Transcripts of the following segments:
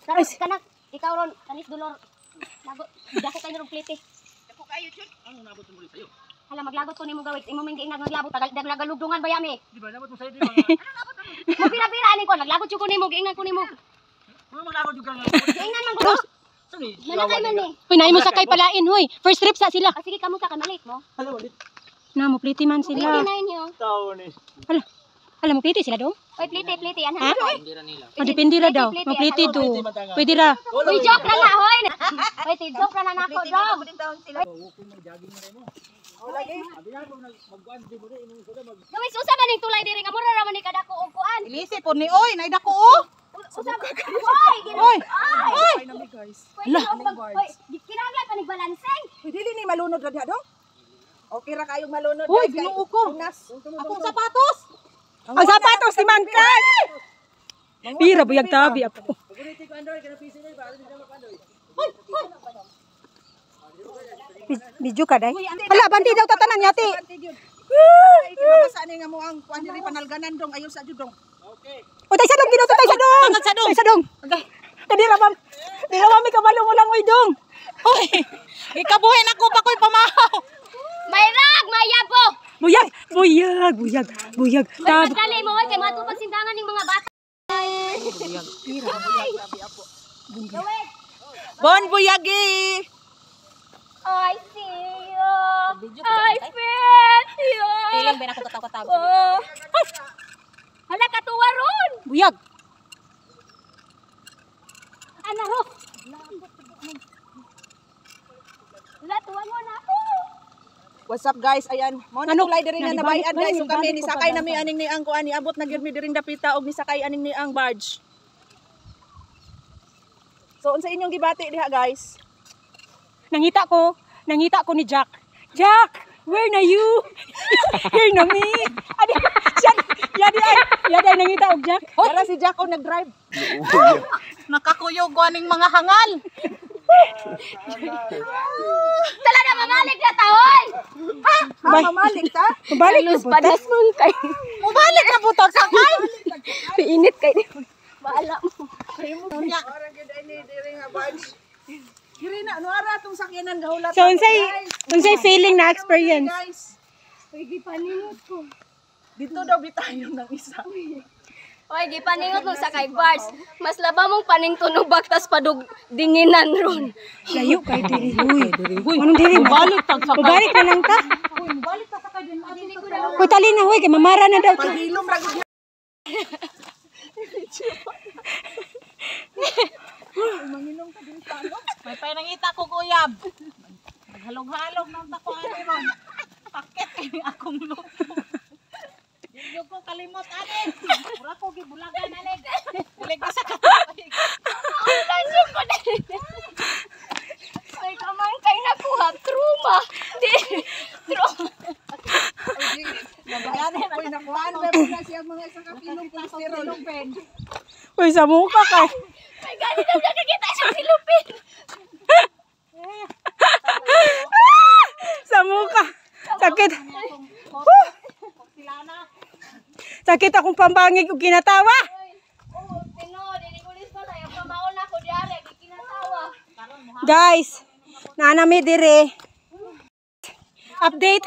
Karon kanak ikaw ron kanis dolor. Lagot dako kay rong plite. Dako kayo chud. Ano nabot mo sayo? Hala maglagot ko nimo gawit. Imo ming giingnan maglabot tagal daglagdungan ba yami? Di ba nabot mo sayo di ba? Mo pira-pira ani ko naglagot jud ko nimo giingnan ko nimo. Ano maglagot jud ka nga? Giingnan man ko. Manakay man ni. Uy, naay mo sakay palain, hoy. First trip sa sila. Ah, sige kamo sa kamalit mo. Hala walit. Na mo pliti man sila. 29 yo. Tao ni. Hala. Hala mo pliti sila dong. Oy plite plite ana. O depende ra daw. Mo pliti do. Pwede ra. Uy joke ra na hoy. Hoy ti joke ra na nako dong. Gawin usa ba ning tulay diri nga mura ra man ni kadako og kuan. Ilisi po ni oy, naida ko oh. Usa ba? Hoy, Oy. Oy! Guys. Hala. Hoy, kinahanglan pa nig balancing. Dili ni malunod ra diha dong. Okay ra kayong malunod. Uy, guys, kay Ginoo ko. Tunas. Akong sapatos. Ang sapatos ni Mangkay. Pira buyag tabi apo. Medyo ka day. Hala, banti daw tatanan yati. Ay, kinabasa ni nga mo ang kuan diri panalganan dong ayo sa jud dong. O tay sa dong ginoo tay sa dong. Sa dong. Tay sa dong. Kadira ba? Dira ba mi kabalo mo lang oy dong. Uy, ikabuhin ako pa ko'y pamahaw. Mayrag, mayabo. Buyag, buyag, buyag, buyag. Hoy, Tab. magdali mo hoy kay matupag sindangan ning mga bata. Bon buyagi. I see you. I feel you. Feeling ba na ako kataw-kataw? Oh. Hala katuwa ron. Buyag. Ana ro. Hala tuwa mo na ako. What's up guys? Ayan, mo na Ano? tulay diri nga Nanibalik nabayan ba? guys. So kami Nanibalik ko nisakay pa nami aning ni ang kuan niabot na gyud mi diring dapita og nisakay aning ni ang barge. So unsa inyong gibati diha guys? Nangita ko ni Jack. Jack, where na you? Here na me. Adi, siya, yadi ay, yadi ay nangita og Jack. Dara si Jack og nag-drive. Nakakuyog ko aning mga hangal. Tala na mamalik na taon. Ha, mamalik ta? Balik na po. Padas mong kay. Mubalik na butag sakay. Piinit kay. Bahala mo. Ora gyud ay ni diri nga barge. Diri na ano ara atong sakyanan gahulat. So unsay feeling na experience? Guys, Uy, gipaningot ko. dito daw bitayon ng isa. Oy, gipaningot mo sa kay bars. Mas laba mong paningtunubak tas padug dinginan ron. Layo kay diri huy. Anong diri? Mubalik tag sakay. Mubalik na lang ta. Uy, tali na huy kay mamara na daw to. Paghilom ra gud. May panangita ko kuyab. Naghalog-halog nang tako ani ron. Paket kay akong luto. Dili ko kalimot ani. Mura ko gibulagan ani. Bulig ko sa katuig. Ulan ko na. Ay, kamang kay nakuha. Trauma. Di, trauma. Nabayan ko nakuhaan na po na siya mga isa ka kilong kolesterol. Uy, sa mukha kay. Ay, gani na nakikita siya si Lupin. Sa mukha. Sakit. Huh. Sakit akong pambangig ug ginatawa. Oh, Pino, dinigulis pa tayo. Pamaon na ko diare, di kinatawa. Guys, naanami dire. Update.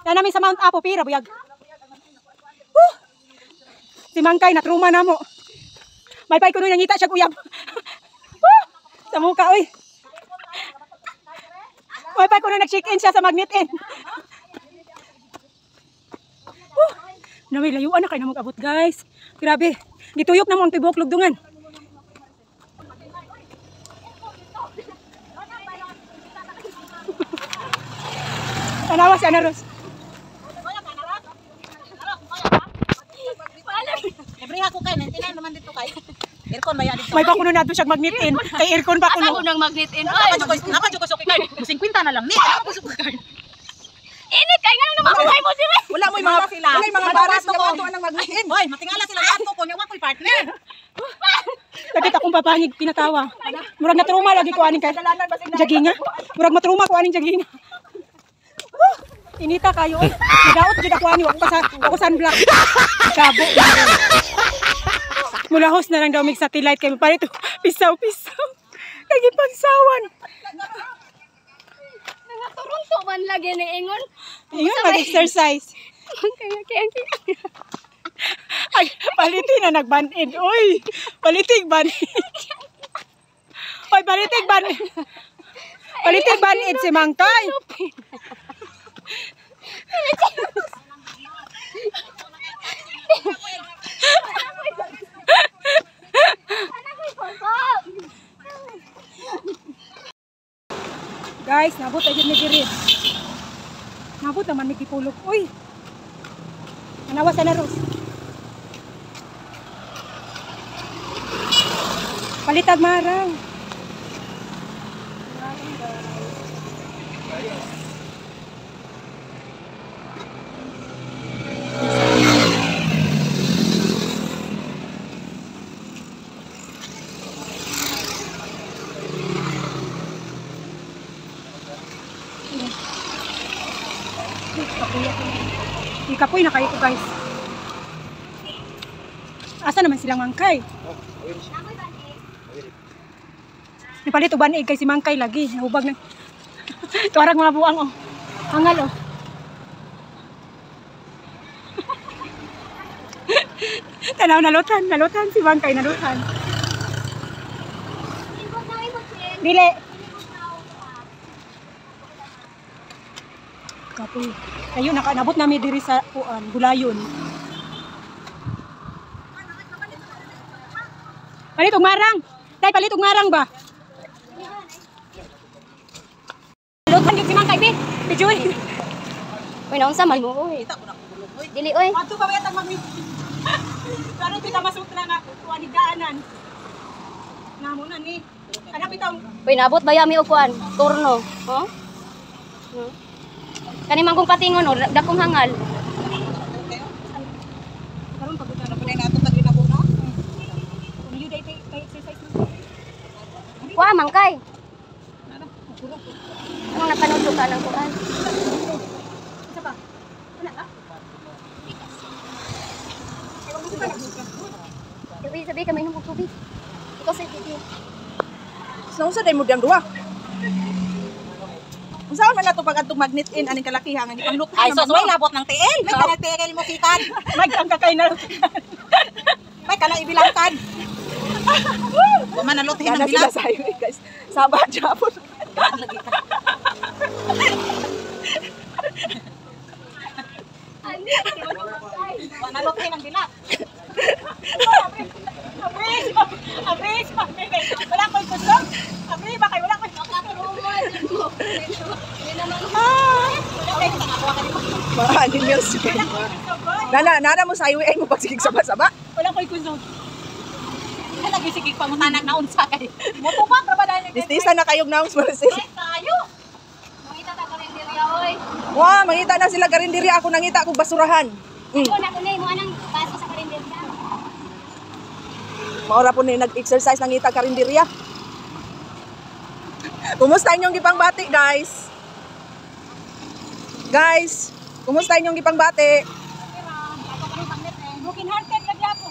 Naanami sa Mount Apo, pira buyag. Huh. Si Mangkay natruma na mo. May pay kuno nangita siya uyab. Huh. Sa mukha oy. May pay kuno nag-check-in siya sa Magnet Inn. Huh. Naway layuan na kay na mag-abot guys. Grabe. Gituyok na mo ang tibok lugdungan. Tanawa si Ana Rose. Libre ako kay 99 naman dito kay. Aircon maya dito. May pa kuno nato siya magnet in. Kay aircon pa kuno. Ako nang magnet in. Oy, Napa jud ko suki card. 50 na lang ni. Napa ko suki card. init kay nga nang namabuhay mo dire. Wala mo mga sila. Wala yung mga baras nga ato anang magnitin. Hoy, matingala sila ato ko nya wa ko'y partner. Sakit akong papangig kinatawa. Murag na trauma lagi ko aning kay jaginga. Murag matruma ko aning jaginga. Huh! Inita kayo oy. Nadaot jud ako ani wa ko sa wa ko sunblock. Kabo. Mulahos na lang daw mig satellite kay mapalit pisaw-pisaw. Kay gipagsawan. Nangaturunto man lagi ni Ingon. Ingon mag-exercise. Kaya kaya. Ay, paliti na nagbanid. Uy, palitig banid. Uy, palitig banid. Palitig banid si Mangkay. Guys, nabot ay ni diri. Nabot naman ni gipulog. Uy. Anawa sa naros. Palitag marang. Marang, guys. Kapoy ako. Ikapoy na kayo ko, guys. Asa naman silang mangkay? Nipalit uban kay si Mangkay lagi. Nahubag na. Tuarag mga buang oh. Hangal oh. Tanaw nalutan, nalutan si Mangkay nalutan. Dili. Kapoy. Ayun, nakaanabot nami diri sa kuan, Gulayon. Palit og marang. Tay palit og marang ba? Lutan gyud si Mangkay bi. Bijoy. Uy, naunsa man mo oy. Dili oy. Adto pa bayatag mag Klaro kita masutra nga kuan ni daanan. Namo na ni. Kana bitaw Uy, naabot ba yami og kuan? Turno, ho? Kani man kong patingon oh, dakong hangal. karon pagod na na nato tag ginabuna. Kung you day kay exercise mo. Kuha Mangkay. Anong napanood ka ng kuan? Isa pa. Ano ka? Sabi, sabi kami inom og tubig. Ikaw sa titi. Sa day mo diyang duha. Unsaon man nato pag adtong magnet in aning kalakihan nga gipangluto. Ay, sus, way labot ng tiil. May kanang tiil mo sikan. Mag ang kakay na. May kanang ibilangkan. Wa man nalutin Ana ng sila bilang. sa highway guys. Saba japon. Wa nalutin ng bilang. Abris, abris, abris. Wala ko'y kusog. Abris, baka wala ko'y Mga animals. Nana, nana mo sa highway ay mo pagsigig saba-saba. Wala ko'y kusog. Lagi sige pangutanag na unsa kay. Motubag ra ba dahil Distisa na kayog naons mo sis. tayo. Mangita ta karinderya oy. Wa, mangita na sila karinderya ako nangita kog basurahan. Ako na kunay mo anang baso sa karinderya. Maura po ni nag-exercise nangita karinderya. Kumusta inyong gipangbati, guys? Guys, kumusta inyong gipangbati? Broken hearted lagi ako.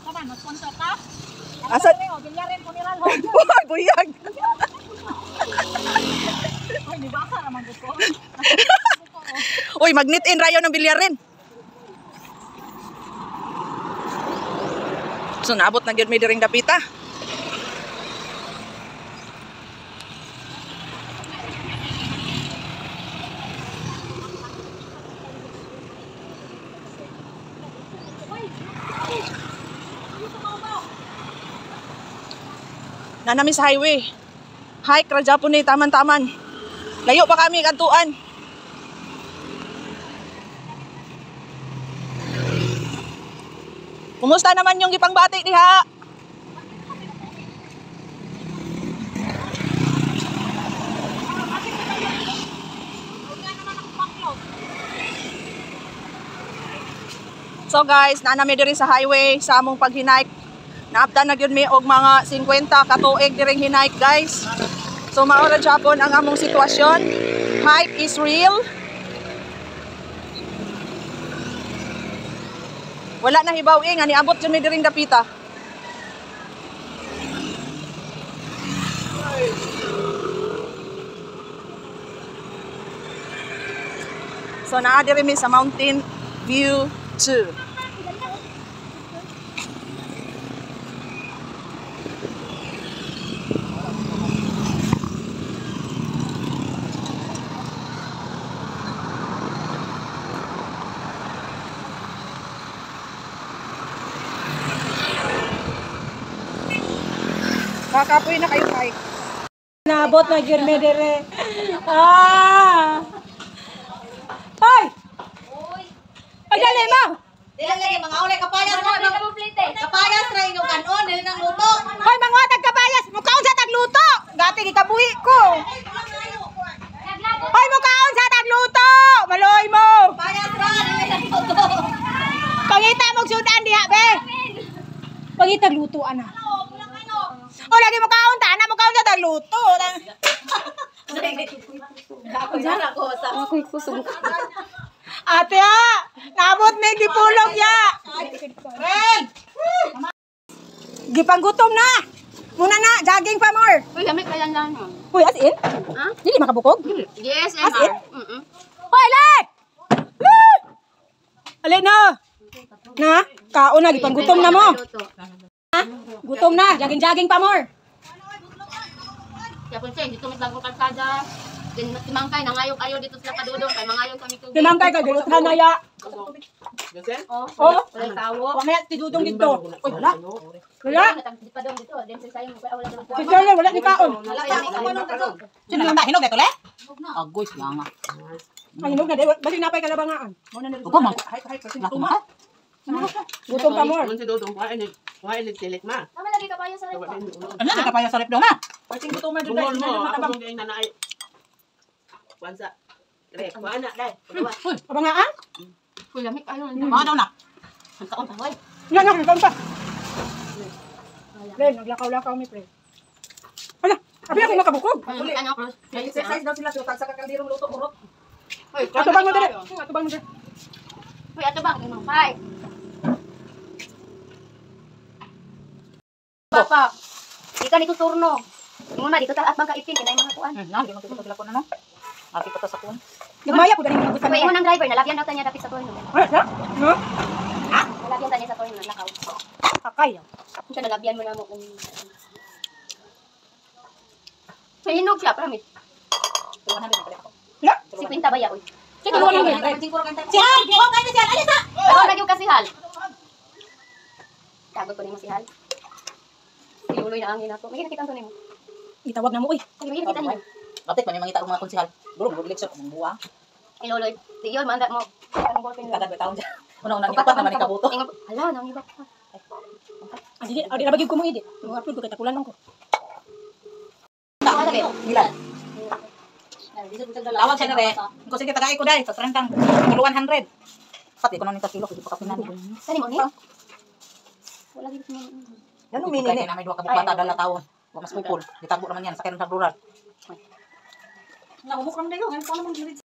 Sama no sponsor ka? Asa? Bilyarin funeral home. Uy, buyag. Oy, di ba ka raman ko? Uy, magnet in rayo ng bilyarin. So naabot na gyud mi diring dapita. Na nami sa highway. Hike ra japon ni taman-taman. Layo pa kami kadtuan. Kumusta naman yung gipangbati diha? So guys, naa nami diri sa highway sa among paghinike. Naabdan na gyud mi og mga 50 ka tuig diring hinike, guys. So mao ra japon ang among sitwasyon. Hike is real. Wala na hibaw eh, nga niabot jud mi diring dapita. So naa diri mi sa Mountain View 2. Kakapoy na kayo kay. Naabot na gyud mi dire. Ah. Hoy! Ay, dali mo! Dili lagi mga ulay kapayas ra. Kapayas ra inyong kanon, dili nang luto. Hoy, mangwatag kabayas! Mukaon sa tagluto! Gati gikabuhi ko! Hoy, mukaon sa tagluto! Maloy mo! Kapayas ra dili nang luto. Pangita mong sudan diha, be! Pangita luto, ana. O, lagi mukaon ta, ana, mukaon sa tagluto. Ako'y kusog. Ate, ha! Naabot may gipulog ya! Ren! Gipanggutom na! Muna na, jogging pa more! Uy, lamig pa lang lang. Uy, as in? Ha? Dili makabukog? Yes, As in? Mm-mm. Hoy, lay! Lay! Alay na! Na, kaon na, gipanggutom na mo. Gutom na, jogging-jogging pa more. Kaya po siya, dito may bagong kalsada. Then, si Mangkay, nangayog-ayo dito sila padudong. Kay mangayog kami tubig. Limangkay ka, giluthan na ya. Oh, Oh, walay tawo. mamaya si Dudong dito. Uy, wala. Wala. Di pa dong dito. Then, sa sayo, wala wala. Si Charlie, wala ni kaon. Wala kami. Sino nang hinog na tole? Agoy siya nga. Ay, hinog na. di. Basi napay kalabangaan. Muna na. Ugo man. Lako man. Gutom pa more. Mun si Dodong, kuhain ni Tilek ma. Tama lagi kabayo sa rep. Ano na kapaya sa rep daw ma? Bungol mo, ako mong gaing nanay. Kuhan sa. Re, kuhan na, dai. Kuha. Kabangaan? Uy, lamig kayo. Mga daw na. Ang kaon pa hoy. Nga, nga, kaon pa. Pre, naglakaw-lakaw mi, pre. Ala, abi ako makabukog. Ano? Exercise daw sila so tag sa kakaldirong luto urot. Uy, Atubang mo dire. Atubang mo dire. Uy, ato bang? Mangkay. Papa. Di ka nito turno. Ingon ma dito ta at bangka ipin kinay mga kuan. Na, di man ko sila ko na no. Ati pa ta sa kuan. Nagmaya po ganing mga gusto Uy, ingon ang driver nalabyan daw ta niya dapit sa turno. Ay, ha? No? Nalabyan ta niya sa turno lakaw. Akay. Unsa nalabyan mo na mo kung May hinog siya, promise. La, 50 ba ya, uy? tulungan lang gani. Si Hal, buhok kayo si Hal. Alis na. Pero lagi kasi hal. Tagot ko nimo si Hal. Iuloy na angin ako. May nakita to nimo. Itawag na mo, uy. May nakita nimo. Kapit pa may mangita og mga konsehal. Durog durog eleksyon ang buwa. Iluloy. Di yun, manda mo. Anong ballpen yun? Tagad ba taon dyan? Una-una ni upat naman ni kabuto. Ingon, hala, nangiba ka. Ah, dili, ah, di na bagyo ko mo idi. Mo upload ko kay takulan lang ko. Wala kayo. Milan. Tawag siya na re. Kung sige tagay ko dai sa 30 kilo 100. Pati ko na ni kilo di pa kapinan. Saan mo ni? Wala gid mo. Yan Mini ni. May duha ka bata dala tawon. Wa mas pupol. Gitagbo naman yan sa kanang rural. Nakumok lang dayo, ganito naman diri.